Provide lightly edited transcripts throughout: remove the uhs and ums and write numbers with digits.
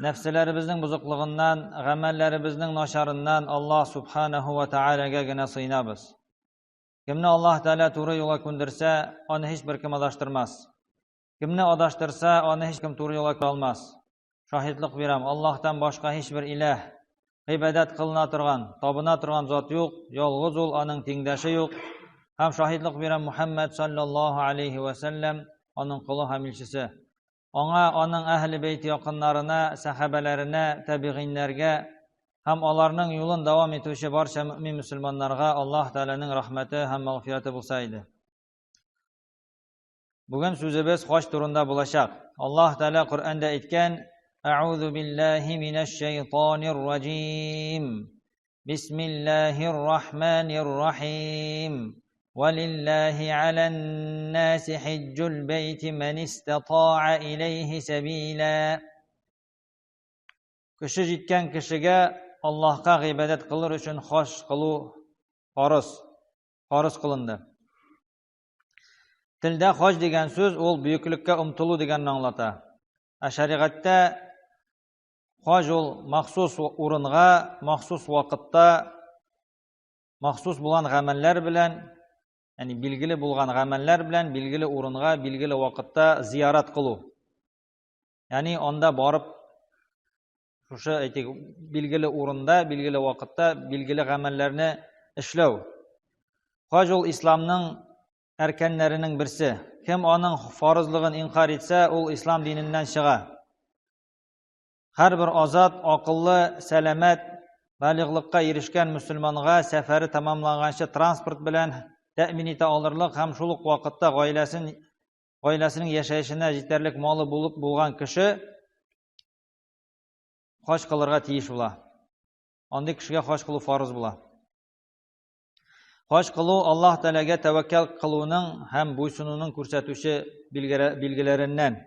Нәфселәребезнең бозыклыгыннан, гамәлләребезнең начарыннан Аллаһ субханаһу ва таалагә генә сыйнабыз. Кемне Аллаһ Тәгалә туры юлга күндерсә, аны һич бер кем адаштырмас. Кемне адаштырса, аны һич кем туры юлга күрә алмас. Шаһитлык бирәм, Аллаһтан башка һич бер иләһ, гыйбадәт кылына торган, табына торган зат юк, ялгыз ул, аның тиңдәше юк. Һәм шаһитлык бирәм Мухаммад саллаллаһу алейхи ва сәлләм, аның колы һәм илчесе. Аңа, аның әһле бейт якыннарына, сәхабәләренә, табигыйннәргә һәм аларның юлын дәвам итүче барча мөмин мөселманнарга Аллаһ Тәгаләнең рәхмәте һәм мәгъфирәте булса иде. Бүген сүзебез хаҗ турында булачак. Аллаһ Тәгалә Коръәндә әйткән: "Әгъузу биллаһи минәш шайтанир раҗим. Бисмиллаһир рахманир рахим. Валиллаһи алан наси хаҗҗул бәйти ман истата'a иләйһи сәбила." Көче җиткән кешегә Аллаһка гыйбадәт кылыр өчен хаҗ кылу фарыз, фарыз кылынды. Телдә хаҗ дигән сүз ул бөеклеккә омтылу дигәнне аңлата. Ә шәригатьтә хаҗ ул махсус урынга, махсус вакытта, махсус булган гамәлләр белән, ягъни билгеле булган гамәлләр белән билгеле урынга, билгеле вакытта зиярат кылу. Ягъни анда барып шушы әйтик, билгеле урында, билгеле вакытта билгеле гамәлләрне эшләү. Хаҗ ул исламның әркәннәренең берсе. Кем аның фарызлыгын инкар итсә, ул ислам диненнән чыга. Һәрбер азат, акыллы, сәламәт, балигълыкка ирешкән мөселманга сәфәре тәмамланганчы транспорт белән тәэмин итә алырлык һәм шул ук вакытта гаиләсен гаиләсенең яшәешенә җитәрлек малы булып булган кеше хаҗ кылырга тиеш була. Андый кешегә хаҗ кылу фарыз була. Хаҗ кылу Аллаһ Тәгаләгә тәвәккәл кылуның һәм буйсынуның күрсәтүче билгеләреннән.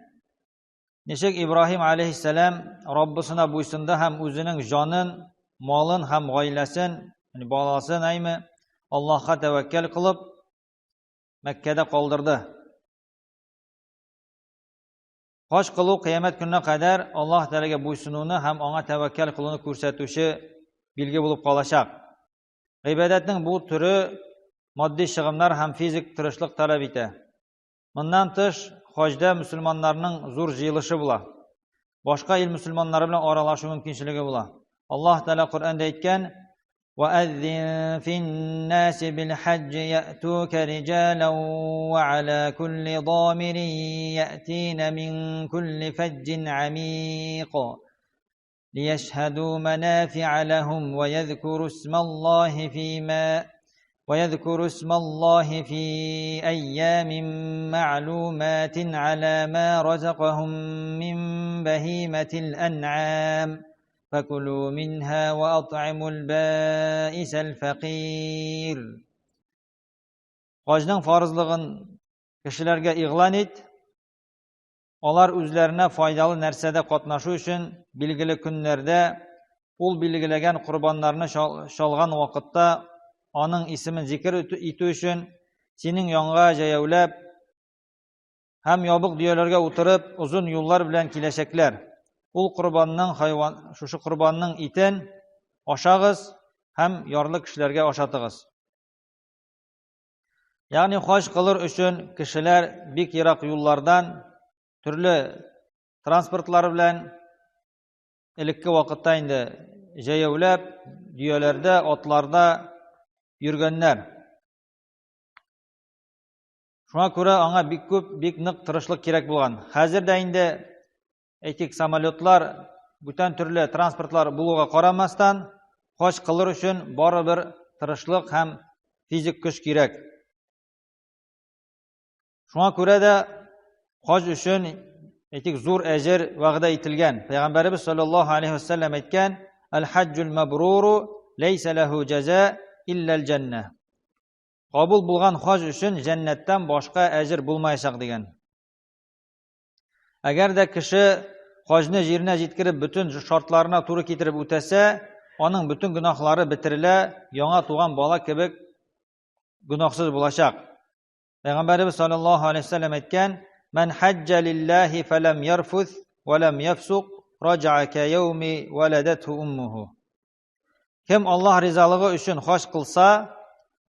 Ничек Ибраһим алейхиссәлам Раббысына буйсынды һәм үзенең җанын, малын һәм гаиләсен, ягъни баласын әйме, Аллаһка тәвәккәл кылып, Мәккәдә калдырды. Хаҗ кылу кыямәт көненә кадәр Аллаһ Тәгаләгә буйсынуны һәм аңа тәвәккәл кылуны күрсәтүче билге булып калачак. Гыйбадәтнең бу төре матди чыгымнар һәм физик тырышлык таләп итә. Моннан тыш, хаҗда мөселманнарның зур җыелышы була. Башка ил мөселманнары белән аралашу мөмкинчелеге була. Аллаһ Тәгалә Коръәндә әйткән: وأذن في الناس بالحج يأتوك رجالا وعلى كل ضامر يأتين من كل فج عميق ليشهدوا منافع لهم ويذكروا اسم الله فيما ويذكر اسم الله في أيام معلومات على ما رزقهم من بهيمة الأنعام فكلوا منها وأطعموا البائس الفقير. Хаҗның фарызлыгын кешеләргә игълан ит. Алар үзләренә файдалы нәрсәдә катнашу өчен билгеле көннәрдә ул билгеләгән корбаннарны чалган вакытта аның исемен зикер итү өчен синең янга җәяүләп һәм ябык дөяләргә утырып, озын юллар белән киләчәкләр. Ул корбанның хайван, шушы корбанның итен ашагыз һәм ярлы кешеләргә ашатыгыз. Ягъни хаҗ кылыр өчен кешеләр бик ерак юллардан төрле транспортлар белән элекке вакытта инде җәяүләп, дөяләрдә, атларда йөргәннәр. Шуңа күрә аңа бик күп, бик нык тырышлык кирәк булган. Хәзер дә инде, әйтик, самолетлар, бүтән төрле транспортлар булуга карамастан, хаҗ кылыр өчен барыбер тырышлык һәм физик көч кирәк. Шуңа күрә дә хаҗ өчен, әйтик, зур әҗер вәгъдә ителгән. Пәйгамбәребез саллаллаһу алейхи вәсәлләм әйткән: "Әл-хаҗҗул мабруру ләйсә ләһу җәза илля аль-җәннә." Кабул булган хаҗ өчен җәннәттән башка әҗер булмаячак дигән. Әгәр дә кеше хаҗны җиренә җиткереп бөтен шартларына туры китереп үтәсә, аның бөтен гөнаһлары бетерелә, яңа туган бала кебек гөнаһсыз булачак. Пәйгамбәребез саллаллаһу алейһи вәсәлләм әйткән: "Ман хаҗҗа лиллаһи фалам ярфус ва лам яфсук, раҗа кәяүми вәләдәтһу уммуху. Кем Аллаһ ризалыгы өчен хаҗ кылса,